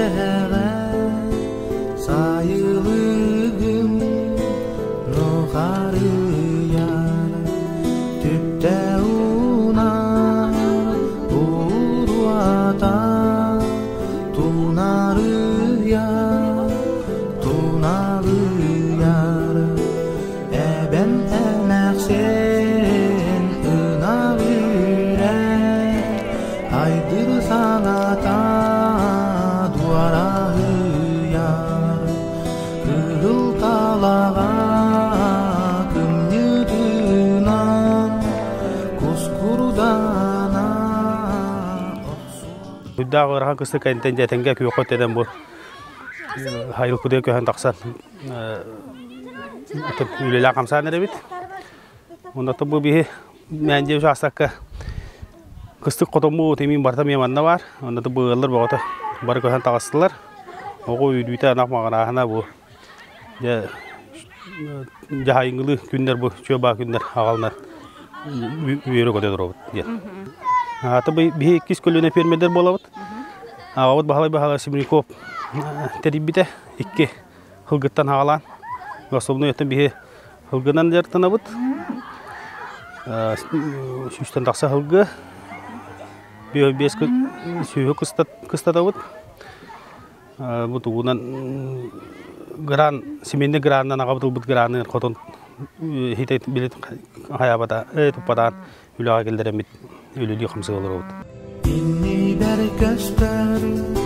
Эбэҕэ сайылыгым нухарыйар түптэ унаар буруота тунаарыйар туналыйар эбэм эмээхсин ынах үрэр айдыр саҥата дуораһыйар кыһыл талаҕа кымньытынан кускурдана Үрдээх ыарахан кыстык кэнниттэн дьэ этэҥҥэ күөххэ үктэнэн бу хайылкытыгар көһөн тахсан үлэлээх хамсаан эрэбит. Онно бу биһи Мээндиэ учаастакка кыстык хотоммут имин барыта эмиэ манна баар. Онно бу ыаллар бөҕөтө бары көһөн таҕыстылар. Оҕо үүрүүтэ анах маҕырааһына бу дьэ дьаһайыҥҥылыы күннэр бу чүө баа күннэр аҕаланар үөрэ-көтө туруобут диэн. Аата биһи иккис көлүөнэ фермердэр буолабыт. Аҕабыт Баһылай Баһылай Семеняков тэрийбитэ икки Һылгыттан аҕалаан, особенно өттөн биһи һылгынан дьарыктанабыт. Сүүстэн тахса һылгы, биэс сүүһү кыстатабыт. Бу тугунан гран, семейный гранынан аҕабыт ылбыт граны хотон хитэ билет хайаабата, туппатаан үлэҕэ киллэрэммит үлэлии хамсыы олоробут. Иннибэр көстөр.